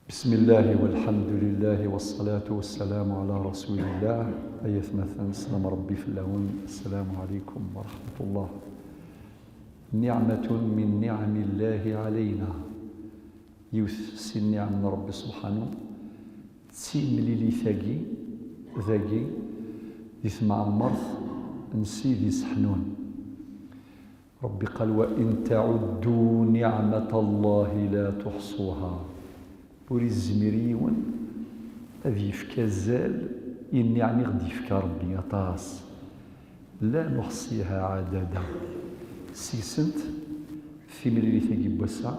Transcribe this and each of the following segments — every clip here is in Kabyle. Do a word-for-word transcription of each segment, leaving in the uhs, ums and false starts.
بسم الله والحمد لله والصلاة والسلام على رسول الله. Ay atmaten, sslam Ṛebbi fell-awen. السلام عليكم ورحمة الله. نعمة من نعم الله علينا. Yiwet si nniɛam n Ṛebbi subḥanu, d timlilit-agi, dagi, di temɛemmert n Sidi Seḥnun. Ṛebbi qal: وإن تعدوا نعمة الله لا تحصوها. Ur izmir yiwen ad yefk azal i nniɛam i ɣ-d-yefka Ṛebbi, aṭas. لا نحصيها عددا. Seg-sent timlilit-agi n wass-a,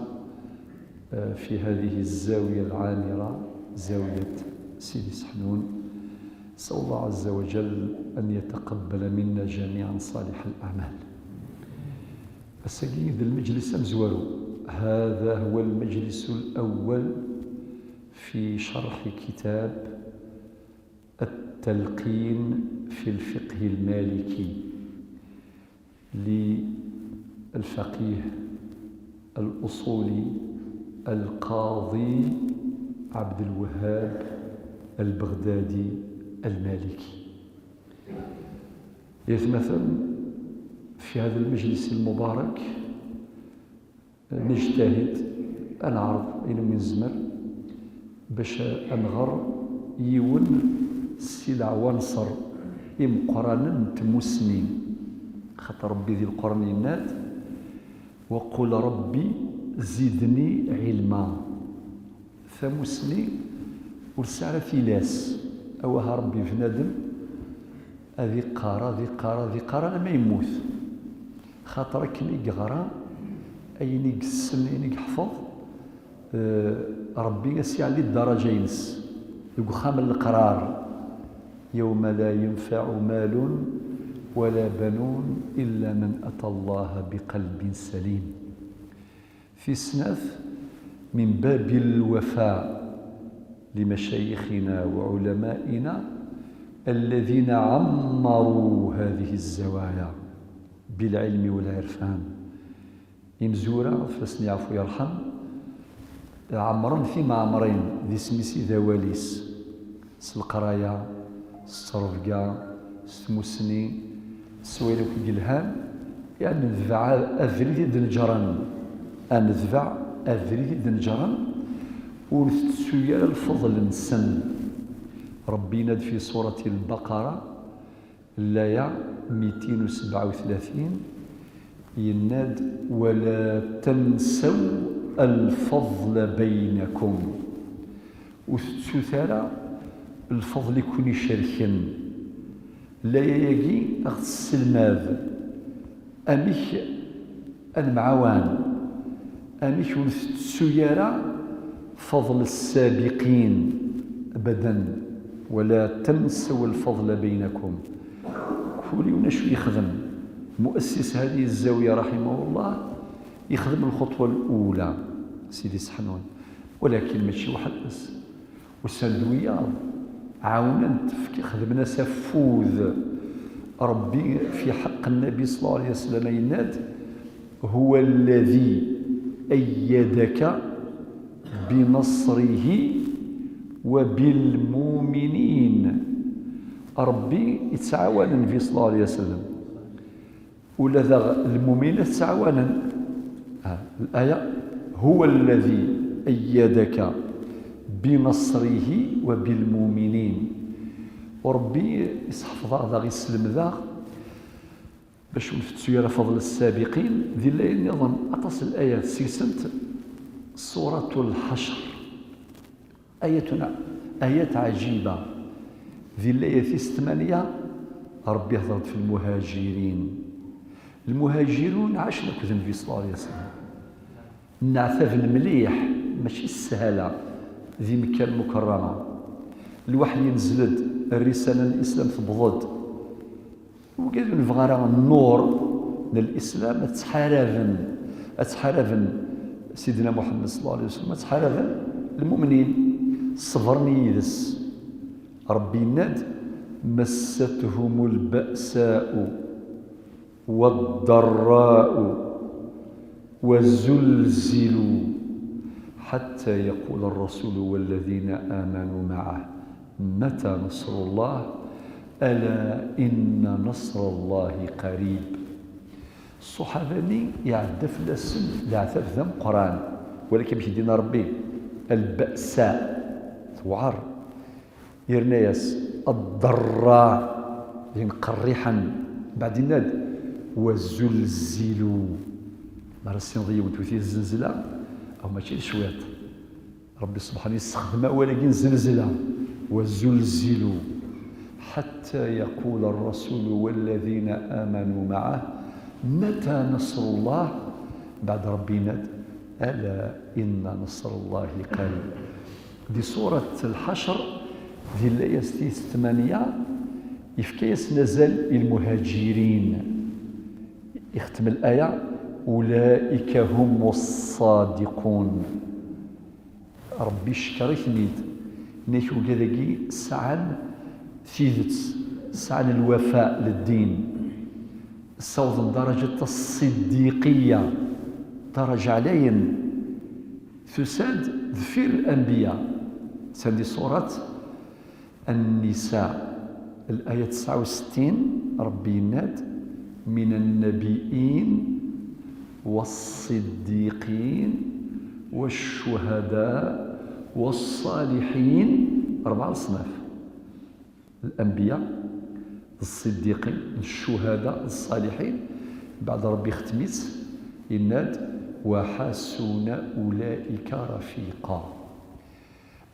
eh, في هذه الزاوية العامرة، زاوية سيدي سحنون. نسأل الله عز وجل أن يتقبل منا جميعا صالح الأعمال. Ass-agi d lmeǧlis amezwaru. هذا هو المجلس الأول في شرح كتاب التلقين في الفقه المالكي للفقيه الأصولي القاضي عبد الوهاب البغدادي المالكي. Ay atmaten, في هذا المجلس المبارك نجتهد، ad neɛreḍ ayen umi nezmer bac ad nɣer yiwen si leɛwanṣer imeqqranen n tmussni. Xaṭer Ṛebbi di Lqur'an yenna-d: وقل رب زدني علما. Tamussni ur tesɛi ara tilas. Awah a Ṛebbi, bnadem ad iqqar, ad iqqar, ad iqqar alamma yemmut. Xaṭer akken i yeɣra, ayen i yessen, ayen i yeḥfeḍ, eh, Ṛebbi a s-iɛelli ddaraǧa-ines deg uxxam n leqrar. يوم لا ينفع مال ولا بنون إلا من أتى الله بقلب سليم. Tis snat, من باب الوفاء لمشايخنا وعلمائنا الذين عمروا هذه الزوايا بالعلم والعرفان. Imezwura, ad asen-yeɛfu yerḥem, ɛemmren timeɛmrin d isem-is i d awal-is, s leqraya, s ttrebga, s tmussni, s wayen akk i yelhan, ad nedbeɛ abrid i d-neǧren, ad nedbeɛ abrid i d-neǧren, ur tettu ara lfeḍl-nsen. Ṛebbi yenna-d fi surati Lbaqara, l'aya mitin u sebɛa u tlatin, yenna-d: ولا تنسوا الفضل بينكم. Ur tettut ara lfeḍl i ken-icerken. L'aya-agi a ɣ-tesselmad amek ad nemɛawan, amek ur ntettu ara feḍl السابقين أبدا، ولا تنسوا الفضل بينكم. Kul yiwen acu yexdem. Muassis هذه الزاوية رحمه الله يخدم الخطوة الأولى، Sidi Seḥnun، ولكن mačči weḥd-s. Usan-d wiyaḍ, ɛawnen-t, fk-, xedmen-as afud. Ṛebbi fi ḥeqq Nnabi صلى الله عليه وسلم yenna-d: هو الذي أيدك بنصره وبالمؤمنين. Ṛebbi yettɛawan Nnabi صلى الله عليه وسلم. Ula daɣ lmumin ad ttɛawanen. Ha, l'aya: هو الذي أيدك بنصره وبالمؤمنين. U Ṛebbi isseḥfeḍ-aɣ daɣ, isselmed-aɣ bac ur ntettu ara fadl السابقين. Di llaya nniḍen, aṭas n layat, seg-sent Suratul Ḥacr. Ayatuna, ayat ɛjiba. Di layat-is tmanya, Ṛebbi ihder-d f lmuhajirin. Lmuhajirun ɛacen akked Nnbi صلى الله عليه وسلم. Nneɛtaben mliḥ, mačči s sshala, di Mekka Lmukerrama. Lwaḥy inzel-d, rrisala n Lislam tewweḍ-d. Wigad ur nebɣi ara nnur n Lislam, ad ttḥaraben, ad ttḥaraben Sidna Muḥemmed صلى الله عليه وسلم, ad ttḥaraben lmumnin, ṣebren yid-s. Ṛebbi yenna-d: مستهم البأساء والضراء وزلزلوا حتى يقول الرسول والذين آمنوا معه متى نصر الله ألا إن نصر الله قريب. Ṣṣuḥaba-nni iɛedda fell-asen leɛtab d ameqqran, walakin amek i d-yenna Rebbi, البأساء, tewɛer, yerna-yas الضراء, d imqerriḥen, mbeɛd yenna-d وزلزلوا. Mi ara tessineḍ yiwet tewwet-it zzelzla, aw mačči d cwiṭ. Rebbi subḥan yessexdem awal-agi n zzelzla, وزلزلوا حتى يقول الرسول والذين آمنوا معه متى نصر الله. Mbeɛd Rebbi yenna-d ألا إن نصر الله قريب. Di surat Lḥacr, di layas tis tmanya, yefka-yasen azal i lmuhajirin. Ixtem laya, أولئك هم الصادقون. Rebbi icekkeṛ-iten-id, yenna-k ugad-agi sɛan tidet, sɛan lwafa leddin, ssawḍen daraǧat ṣṣiddiqiyya, daraǧa ɛlayen, tusa-d deffir lanbiya. Atan di ṣurat Nnisa, laya tesɛa u settin, Rebbi yenna-d من النبيين والصديقين والشهداء والصالحين. Rebɛa leṣnaf: lanbiya, ṣṣiddiqin, ccuhada, ṣṣaliḥin. Mbeɛd Rebbi ixtem-itt, yenna-d وحسن أولئك رفيقا.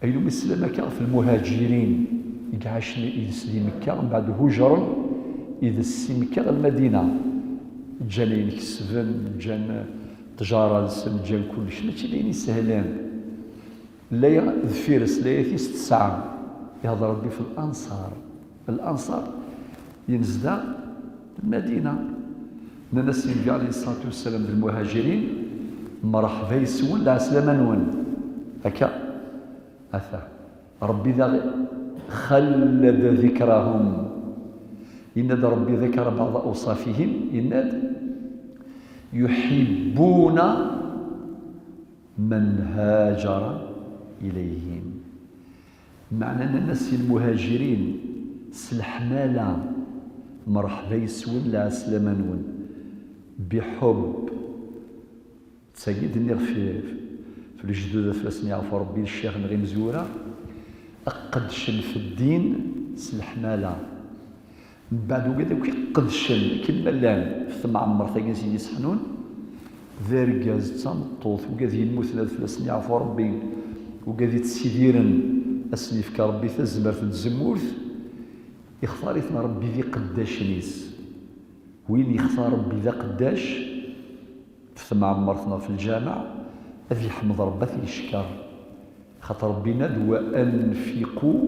Ayen umi teslam akka ɣef lmuhajirin i iɛacen yid-s di Mekka, mbeɛd hujren yid-s si Mekka ɣer Lmadina. Ǧǧan ayen kesben, ǧǧan ttjara-nsen, ǧǧan kullec. Mačči d ayen isehlen. Laya deffir-s, laya tis tesɛa, ihḍer Rebbi f Lanṣar. Lanṣar, yinezda Lmadina. Nnan-as i Nnbi ɛalayhi ṣṣalatu wassalam d lmuhajirin: Mreḥba yes-wen, lɛeslama-nwen. Akka. Ata. Rebbi daɣ خلد ذكرهم. Yenna-d Rebbi: ذكر بعض أوصافهم, yenna-d: يحبون من هاجر إليهم. Meɛna nnan-as i lmuhajirin s leḥmala: Mreḥba yes-wen, lɛeslama-nwen. Biḥubb. D tagi i d-nniɣ f, f lejdud, ad fell-asen yeɛfu Rebbi, ccix-nneɣ imezwura, qedcen f ddin s leḥmala. Mbeɛd ugad akk iqedcen akken ma llan f temɛemmert-agi n Sidi Seḥnun, d argaz d tameṭṭut, ugad yemmuten ad fell-asen yeɛfu Rebbi, ugad yettsidiren, ad sen-yefk Rebbi tazmert n tzemmurt, ixtar-iten Rebbi d iqeddacen-is. Win yextar Rebbi d aqeddac, f temɛemmert neɣ f lǧameɛ, ad yeḥmed Rebbi, ad t-yeckeṛ. Xaṭer Rebbi yenna-d: وأنفقوا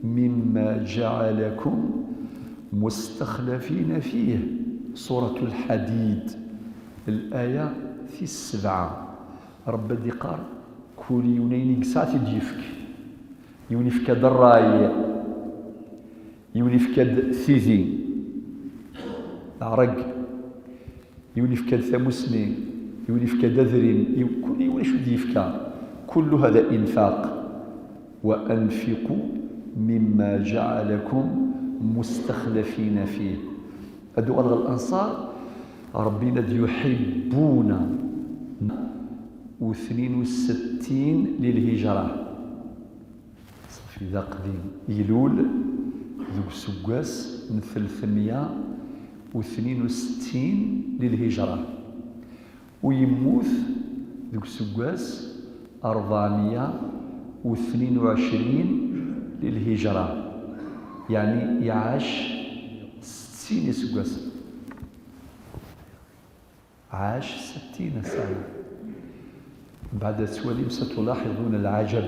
مما جعلكم مستخلفين فيه. Surat Lḥadid, laya tis sebɛa. Rebbi ad d-iqqar: Kul yiwen ayen i yesɛa ad t-id-yefk. Yiwen yefka-d ṛṛay, yiwen yefka-d tidi, aɛrag, yiwen yefka-d tamusni, yiwen yefka-d adrim, yiw-, kul yiwen acu d-yefka. كل هذا إنفاق. وأنفقوا مما جعلكم مستخلفين فيه. Ad uɣal ɣer Lanṣar, Rebbi yenna-d: يحبون. U tnin u settin lilhijra. Ṣafi, d aqdim. Ilul deg useggas n tlatemya u tnin u settin lilhijra. U yemmut deg useggas ṛebɛemya u tnin u ɛecrin lilhijra. Yeɛni iɛac settin iseggasen. عاش ستين سنة. Mbeɛd ad twalim, ستلاحظون العجب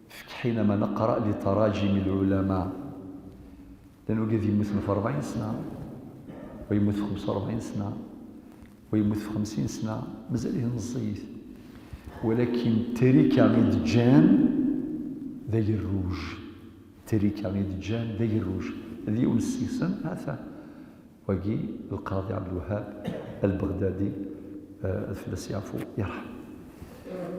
في حينما نقرأ لتراجم العلماء. Llan wigad yemmuten f ṛebɛin sna, wa yemmut f xemsa u ṛebɛin sna, wa yemmut f xemsin sna, mazal-iten meẓẓiyit. Walakin ttrika i d-ǧǧan d agerruj. Ttrika i d-ǧǧan d agerruj. D yiwen seg-sen, ha-t-an. Wagi, Lqaḍi Ɛebdelwahab Lbeɣdadi, eh, ad fell-as yeɛfu, yerḥem.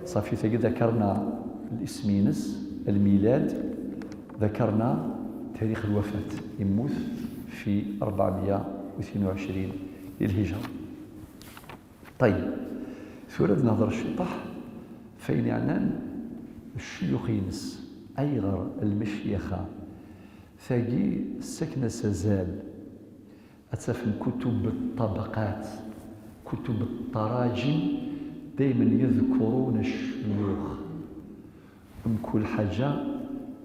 صافي، تاقي ذكرنا الاسم ينس، الميلاد، ذكرنا تاريخ الوفاة، يموت في أربعمية وثنين وعشرين للهجرة. طيب، ثورة نهضر الشطح فين يعنان الشيوخ ينس، أيغر المشيخة، ثاقي السكنة سزال، أتفهم كتب الطبقات، كتب التراجم، دايما يذكرون الشيوخ. أم كل حاجة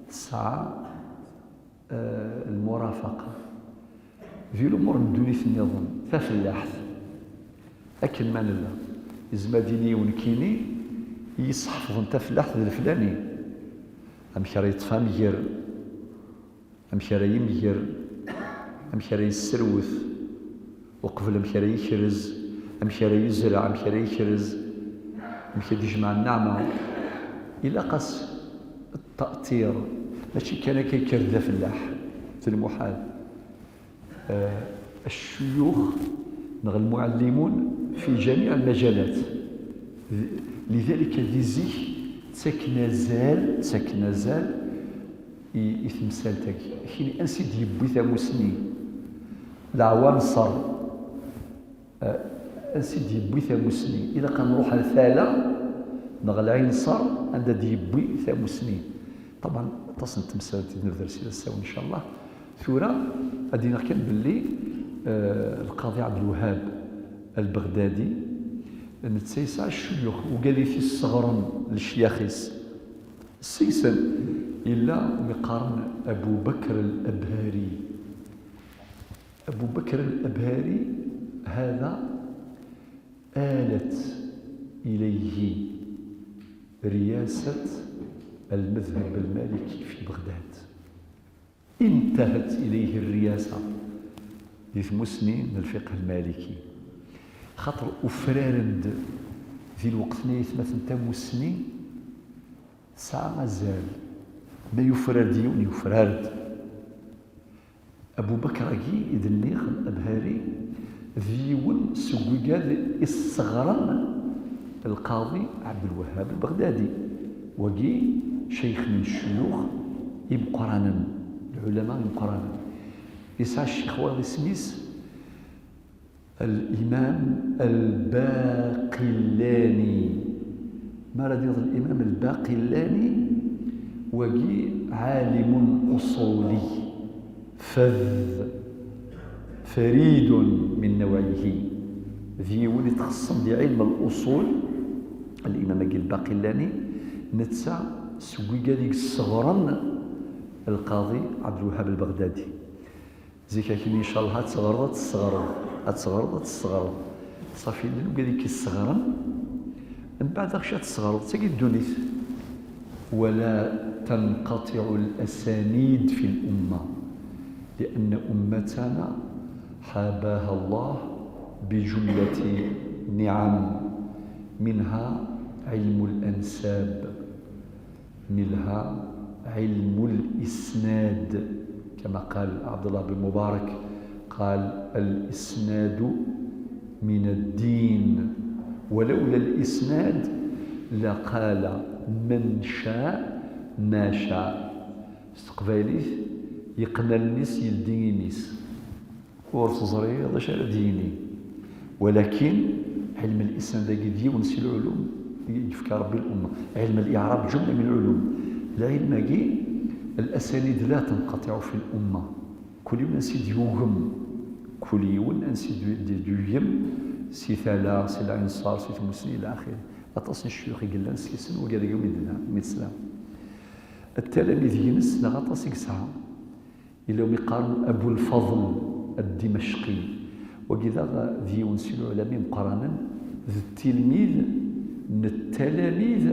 تسعى، آه، المرافقة. في الأمور من دوني النظام، تفلاحت. أكن ما نلا. إزما ديني ونكيني يسحفظن تفلاحت ذا الفلاني. أمشي راه يطفى مجر. Amek ara yimger, amek ara yesserwet, uqbel amek ara yekrez, amek ara yezreɛ, amek ara yekrez, amek ad yejmeɛ nneɛma. Ilaq-as ttatir, mačči kan akka yekker d afellaḥ, d lmuḥal. Ah, ccuyux neɣ lmuɛallimun fi jamiɛ lmajalat. Lidalika di zik ttaken azal, ttaken azal i, i temsalt-agi. Kini ansi d-yewwi tamusni? Leɛwanṣer. Eh, ansi d-yewwi tamusni? Ilaq ad nruḥ ar tala neɣ lɛinṣer anda d-yewwi tamusni. Ṭaban, aṭas n temsal i d-nebder si asawen, ncallah. Tura, ad d-iniɣ kan belli, eh, Lqaḍi Ɛebdelwahab Lbeɣdadi, netta yesɛa ccuyux, ugad i t-isseɣren lecyax-is. Seg-sen yella umi qqaren Abu Bakr al-Abhari. Abu Bakr al-Abhari, هذا آلت إليه رياسة المذهب المالكي في بغداد. انتهت إليه الرياسة di tmusni n lfiqh lmaliki. Xaṭer ufraren-d di lweqt-nni aytmaten tamusni tesɛa azal. Ma yufrar-d yiwen, yufrar-d. Abu Bakr-agi i d-nniɣ, Abhari, d yiwen seg wigad isseɣren Lqaḍi Ɛebdelwahab Lbeɣdadi. Wagi ceyx min ccuyux imeqqranen, lɛulama imeqqranen. Yesɛa ccix wayeḍ isem-is الإمام الباقلاني. Ma ara d-yaweḍ الإمام الباقلاني, wagi عالم أصولي فذ، فريد من نوعه. D yiwen itxeṣṣen di ɛilm الأصول, الإمام-agi الباقلاني, netta seg wigad i yesseɣren Lqaḍi Ɛebdelwahab Lbeɣdadi. Zik akkin, ncallah, ad teɣreḍ, ad tesseɣreḍ, ad teɣreḍ, ad tesseɣreḍ. Ṣafi, llan wigad i k-isseɣren, mbeɛd aɣ-, ad tesseɣreḍ, d tagi ddunit. ولا تنقطع الأسانيد في الأمة، لأن أمتنا حاباها الله بجملة نعم، منها علم الأنساب. منها علم الإسناد، كما قال عبد الله بن مبارك، قال: الإسناد من الدين، ولولا الإسناد لقال من شاء ما شاء. S teqbaylit, yeqqen allen-is, yeldi imi-s. Ur teẓriḍ d acu ara d-yini. Walakin ɛilm al-isnad-agi d yiwen si lɛulum i yefka Rebbi l-umma. Ɛilm al-i'rab jumla min lɛulum. Lɛilm-agi, al-asanid la tanqatiɛu fi l-umma. Kul yiwen ansi d-yugem, kul yiwen ansi d-, d-, d-yugem si tala, si lɛinṣer, si tmusni, ila axiri. Aṭas n ccuyux i yellan seg-sen, wagi d agmi d-, mi d-teslam. Talamid-ines neɣ aṭas i yesɛa. Yella umi qqaren Abu Lfaḍel Ad-Dimecqi. Wagi daɣ d yiwen si lɛulama imeqqranen, d tilmid n talamid,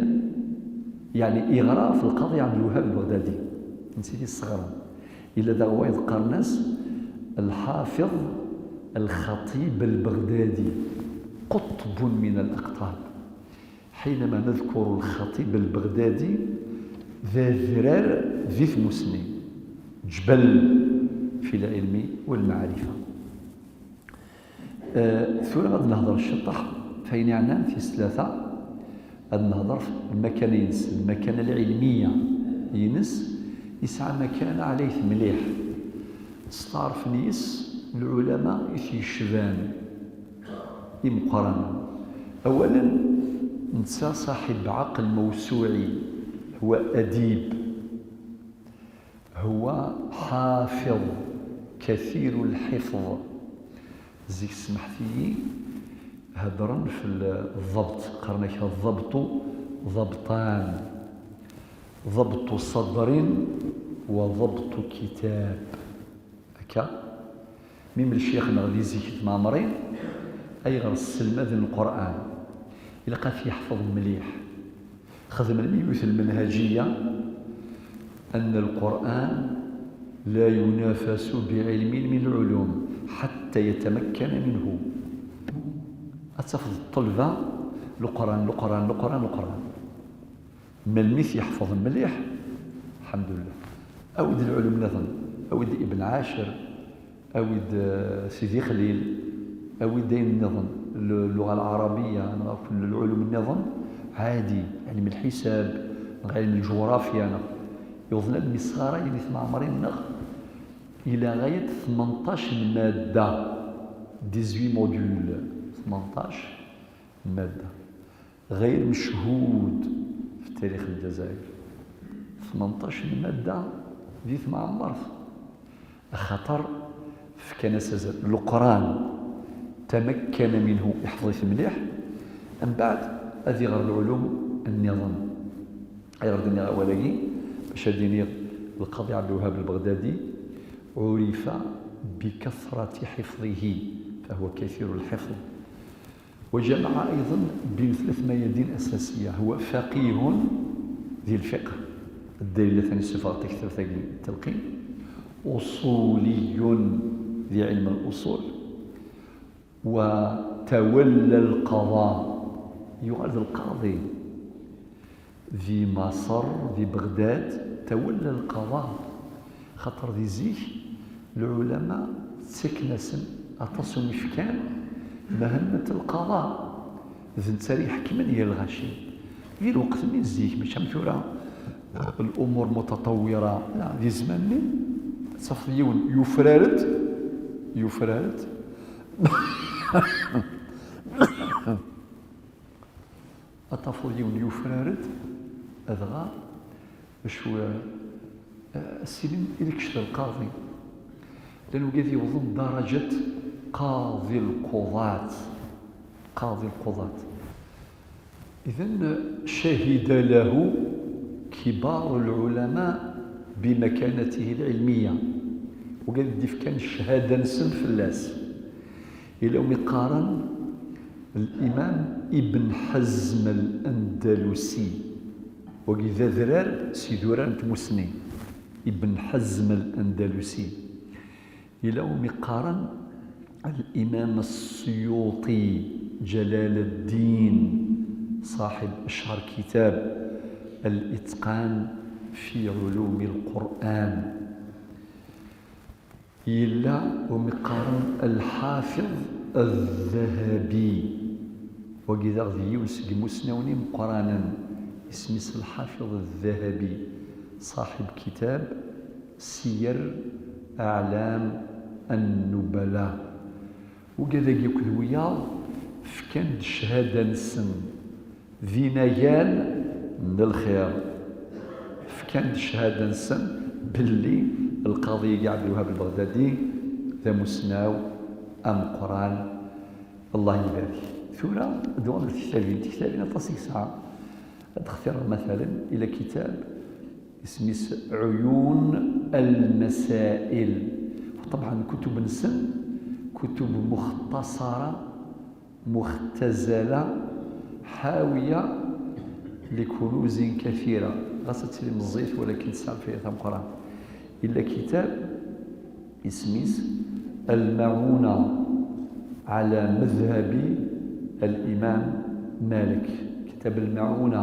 yeɛni iɣra ɣef Lqaḍi Ɛebdelwahab Lbeɣdadi, netta i t-isseɣren. Yella daɣ wayeḍ qqaren-as Lḥafiḍ Lxaṭib Lbeɣdadi, قطب من الأقطاب. حينما نذكر الخطيب البغدادي, d adrar di tmusni, ǧbal fi lɛilmi walmaɛrifa. Eh, tura ad nehder ciṭṭaḥ f ayen yeɛnan tis tlata, Ad nehder ɣef lmakana-ines, lmakana lɛilmiya-ines, yesɛa makana ɛlayet mliḥ. Steɛṛfen yes lɛulama i t-yecban, imeqqranen. Awalen, netta ṣaḥib ɛaqel mawsuɛi, huwa adib. هو حافظ كثير الحفظ. Zik, smeḥt-iyi, heddren f lḍebt, qqaren-ak الضبط ضبطان، ضبط صدر وضبط كتاب. Akka. Mi m-, lecyax-nneɣ di zik i tmeɛmrin, ayɣer sselmaden Lqur'an? Ilaq ad t-yeḥfeḍ mliḥ. Xedmen yiwet lmenhajiya, أن القرآن لا ينافس بعلم من العلوم حتى يتمكن منه. Ad tafeḍ ṭṭelba, Leqran, Leqran, Leqran, Leqran. Melmi t-yeḥfeḍ mliḥ, lḥemdullah. Awi-d lɛulum nniḍen, awi-d Ibn Ɛacir, awi-d, eh, Sidi Xlil, awi-d ayen nniḍen, l-, lluɣa lɛarabiya, neɣ akk lɛulum nniḍen, ɛadi, ɛilm lḥisab, neɣ ɛilm lǧuɣrafya, neɣ yuḍen almi ṣṣɣara, yili tmeɛmrin-nneɣ, ila ɣaya-d tmenṭac n madda, dix-huit modules, tmenṭac n madda. غير مشهود في تاريخ الجزائر. Tmenṭac n madda di tmeɛmert. Axaṭer fkan-as azal. Leqran, تمكن منه, iḥfeḍ-it mliḥ. Mbeɛd, ad iɣer lɛulum nniḍen. Ayɣer d-nniɣ awal-agi? Bac ad d-iniɣ, Lqaḍi Ɛebdelwahab Lbeɣdadi عرف بكثرة حفظه، فهو كثير الحفظ. وجمع أيضا بين ثلاث ميادين أساسية، هو فقيه ذي الفقه، الدليل ثاني السفر تكثر ثقيل التلقين، أصولي ذي علم الأصول، وتولى القضاء، يغال القاضي، di Maṣer, di Beɣdad, تولى القضاء. Xaṭer di zik, lɛulama ttaken-asen aṭas umi fkan مهمة القضاء. D netta ara iḥekmen yir lɣaci. Di lweqt-nni n zik, mačči am tura, الأمور متطورة. La, di zzman-nni, ad tafeḍ yiwen yufrar-d, yufrar-d. Ad tafeḍ yiwen yufrar-d, adɣa, acu, eh, as-inin i d kečč d lqaḍi. Llan wigad yewwḍen daraǧat qaḍi lquḍat. Qaḍi lquḍat. إذن شهد له كبار العلماء بمكانته العلمية. Wigad i d-ifkan cchada-nsen fell-as. Yella umi qqaren Limam Ibn Ḥezm Al-Andalusi, wagi d adrar s idurar n tmussni. Ibn Ḥezm Al-Andalusi. Yella umi qqaren Limam As-Suyuṭi, Jalal Ad-Din, ṣaḥib ccher kitab Al-Itqan fi Ulumi Al-Qur'an. Yella umi qqaren Lḥafiḍ Ad-Dahabi. Wagi daɣ d yiwen seg imusnawen imeqqranen, isem-is Lḥafiḍ Ad-Dahabi, ṣaḥib kitab Siyar Aɛlam An-Nubala. Wigad-agi akked wiyaḍ fkan-d cchada-nsen d inagan n lxir. Fkan-d cchada-nsen belli Lqaḍi-agi Ɛebdelwahab Lbeɣdadi d amusnaw ameqqran. Allah ibarek. Tura, ad uɣaleɣ ɣer tektabin. Tektabin aṭas i yesɛa. Ad xtireɣ, matalan, ila kitab isem-is Ɛuyun Al-Masail. Ṭebɛen kutub-nsen, kutub muxtasara, muxtazala, ḥawiya li kunuzin kathira. Ɣas ad tili meẓẓiyet, walakin tesɛa lfayda tameqqrant. Ila kitab isem-is Al-Maɛuna ɛala madhabi Al-Imam Malik. Kitab Al-Maɛuna,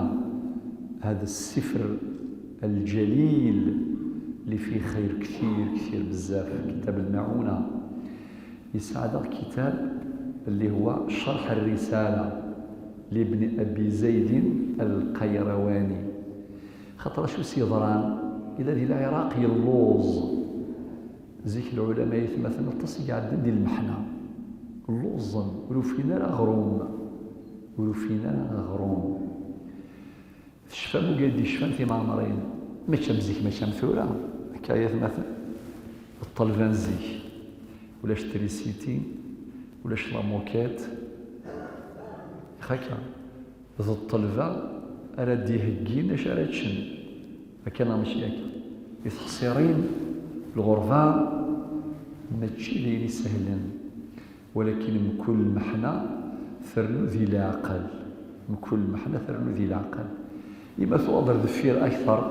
hada ssifr al-jalil li fih xayr kthir, kthir bezzaf. Kitab Al-Maɛuna. Yesɛa daɣ kitab li huwa Cerḥ Rrisala. لابن أبي زيد القيرواني. Xaṭer acu s-yeḍran? Yella di Lɛiraq yelluẓ. Zik lɛulama aytmaten aṭas i iɛeddan di lmeḥna. Lluẓen, ur ufin ara aɣrum. Ur ufin ara aɣrum. Tecfam ugayd yecfan timeɛmrin. Mačči am zik, mačči am tura. Akka aytmaten. Ṭṭelba n zik. Ulac trisiti, ulac la moquette. Akka. D ṭṭelba ara d-iheggin acu ara ččen. Akka neɣ mačči akka? Di teḥṣirin, lɣerba, mačči d ayen isehlen. Walakin mkul lmeḥna ternu di leɛqel. Mkul lmeḥna ternu di leɛqel. Ima tuɣeḍ ar deffir akteṛ,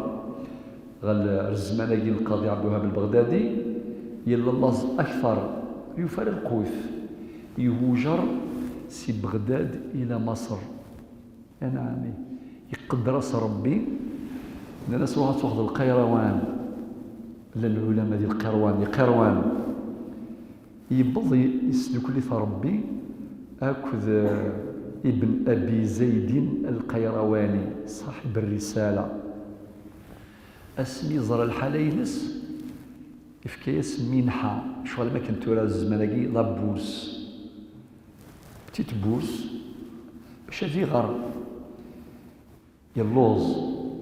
ɣer zzman-agi n Lqaḍi Ɛebdelwahab Lbeɣdadi, yella laẓ akteṛ, ur yufi ara lqut. Ihujer si Beɣdad ila Maṣer. Anɛam, iqedder-as Ṛebbi, nnan-as: "Ruḥ ad tuɣeḍ lqayrawan." Llan lɛulama di lqirwan, di qirwan. Yewweḍ i-, isdukkel-it Ṛebbi akked, eh, Ibn Abi Zaydin Al-Qayrawani, ṣaḥib rrisala. Asmi yeẓra lḥala-ines, yefka-yas minḥa, ccɣel am akken tura zzman-agi, la bourse. Petite bourse, bac ad iɣer. Yelluẓ,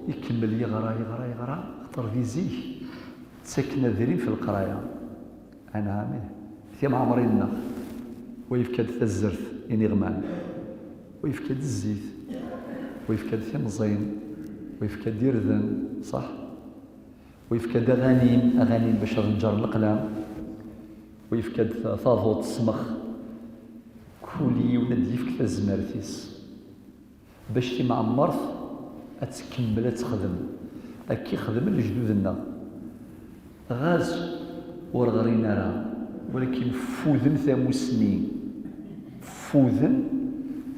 ikemmel yeɣra, yeɣra, yeɣra, xaṭer di zik ttaken adrim f leqraya. Anɛam, ih. Timeɛmrin-nneɣ. Wa yefka-d tazzert i niɣman. Wa yefka-d zzit. Wa yefka-d timẓin. Wa yefka-d irden. Ṣaḥ? Wa yefka-d aɣanim, aɣanim bac ad nǧer leqlam. Wa yefka-d ta-, taḍuṭ, ssmex. Kul yiwen ad d-yefk tazmert-is. Bac timɛemmert ad tkemmel ad texdem. Akka i xedmen lejdud-nneɣ. Ɣas ur ɣrin ara, walakin ffuden tamusni. Ffuden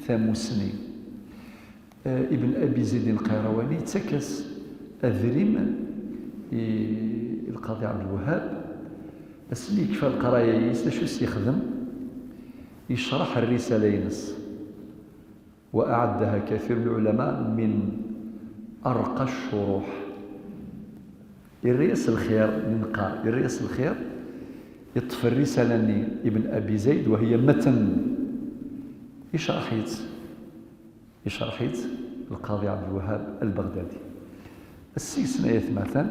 tamusni. Eh, Ibn Abi Zaydin Qayrawani yettak-as adrim i, i Lqaḍi Ɛebdelwahab. Asmi yekfa leqraya-is, d acu s-yexdem? Yecreḥ rrisala-ines. وأعدها كثير من العلماء من أرقى الشروح. Irra-yas lxir, mi neqqar, irra-yas lxir, yeṭṭef rrisala-nni Ibn Abi Zayd, وهي متن, icreḥ-itt, icreḥ-itt Lqaḍi Ɛebdelwahab Al-Beɣdadi. Seg-sen ay atmaten,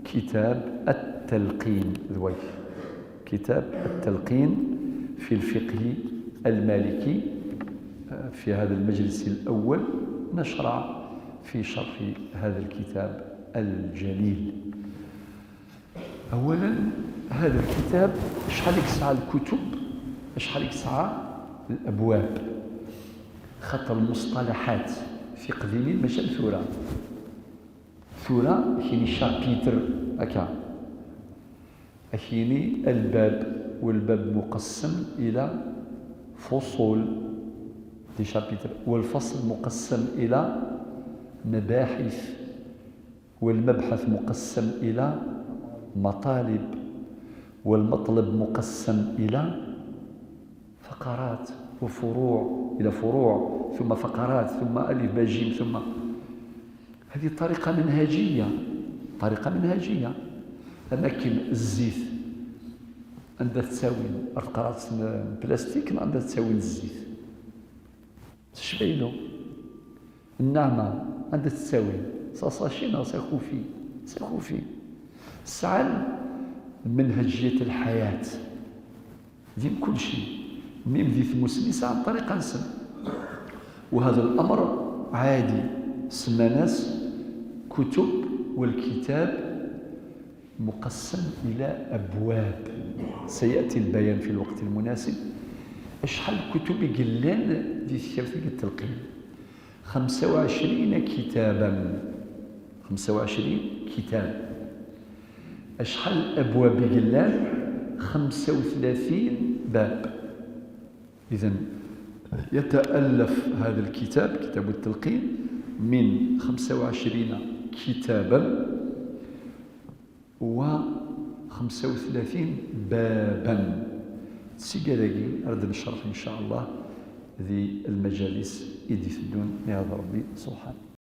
كتاب التلقين, d wayt كتاب التلقين في الفقه المالكي. في هذا المجلس الأول نشرع في شرح هذا الكتاب الجليل. أولا، هذا الكتاب شحال يسعى الكتب، شحال يسعى الأبواب، خاطر المصطلحات في قديمين ماشي ثورة. Tura kini chapitre, akka. Akini الباب, والباب مقسم إلى فصول, des chapitres, والفصل مقسم إلى مباحث, والمبحث مقسم إلى مطالب, والمطلب مقسم إلى فقرات وفروع إلى فروع، ثم فقرات، ثم ألف باء جيم، ثم. هذه طريقة منهجية، طريقة منهجية. أما كاين الزيت، عندها تساوي القرعة بلاستيك، عندها تساوي الزيت. شبيلو. النعمة عندها تساوي ساساشي ناغ ساكوفي؟ ساكوفي. سعى منهجية الحياة. دين كل شيء. ميم ذي ثموسني سعى طريقة نسن. وهذا الأمر عادي. سماناس كتب، والكتاب مقسم إلى أبواب، سيأتي البيان في الوقت المناسب. أشحال كتب يقلان دي ثيابتي التلقين؟ خمسة وعشرين كتابا. خمسة وعشرين كتاب. أشحال أبواب يقلان؟ خمسة وثلاثين باب. إذن يتألف هذا الكتاب، كتاب التلقين، من خمسة وعشرين كتابا، و خمسة وثلاثين بابا. Seg-agi ara d-necreḥ إن شاء الله di lmajalis i d-iteddun, iɛad Ṛebbi subḥan.